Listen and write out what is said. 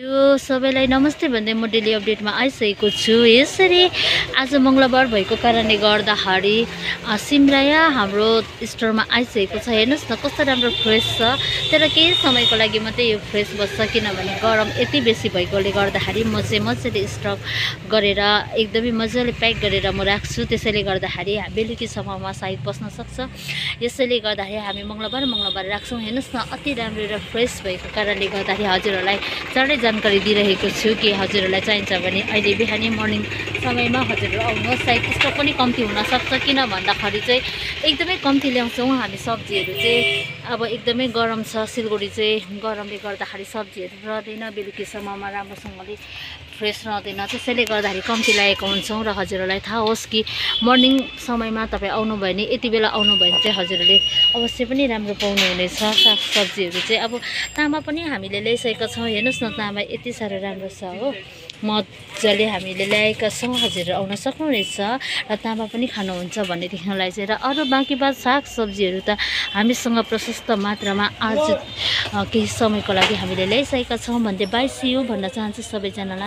यो सबैलाई नमस्ते भन्दै म डेली अपडेटमा आइसकेको छु। यसरी आज मङ्गलबार भएको कारणले गर्दाखेरि सिमराया हाम्रो स्टोरमा आइसकेको छ। हेर्नुहोस् न कस्तो राम्रो फ्रेस छ। तर केही समयको लागि मात्रै यो फ्रेस बस्छ, किनभने गरम यति बेसी भएकोले गर्दाखेरि म चाहिँ मजाले स्टक गरेर एकदमै मजाले प्याक गरेर म राख्छु। त्यसैले गर्दाखेरि बेलुकीसम्ममा सायद बस्न सक्छ। यसैले गर्दाखेरि हामी मङ्गलबार राख्छौँ। हेर्नुहोस् न अति राम्रो र फ्रेस भएको कारणले गर्दाखेरि हजुरहरूलाई चाँडै जानकारी दिइरहेको छु कि हजुरहरूलाई चाहिन्छ भने अहिले बिहानै मर्निङ समयमा हजुरहरू आउनुहोस्। सायद स्टक पनि कम्ती हुनसक्छ, किन भन्दाखेरि चाहिँ एकदमै कम्ती ल्याउँछौँ हामी सब्जीहरू चाहिँ। अब एकदमै गरम छ, सिलगढी चाहिँ गरमले गर्दाखेरि सब्जीहरू रहँदैन, बेलुकीसम्ममा राम्रोसँगले फ्रेस रहँदैन। त्यसैले गर्दाखेरि कम्ती ल्याएको हुन्छौँ र हजुरहरूलाई थाहा होस् कि मर्निङ समयमा तपाईँ आउनुभयो भने यति बेला आउनुभयो भने चाहिँ हजुरहरूले अवश्य पनि राम्रो पाउनुहुनेछ। सागसब्जीहरू चाहिँ अब तामा पनि हामीले ल्याइसकेका छौँ। हेर्नुहोस् न तामा यति साह्रो राम्रो छ हो, मजाले हामीले ल्याएका छौँ। हजुरहरू आउन सक्नुहुनेछ र तामा पनि खानुहुन्छ भनेदेखिलाई चाहिँ। र अरू बाँकी बात सागसब्जीहरू त हामीसँग प्रशस्त मात्रामा आज केही समयको लागि हामीले ल्याइसकेका छौँ भन्दै बाई सी यू भन्न चाहन्छु सबैजनालाई।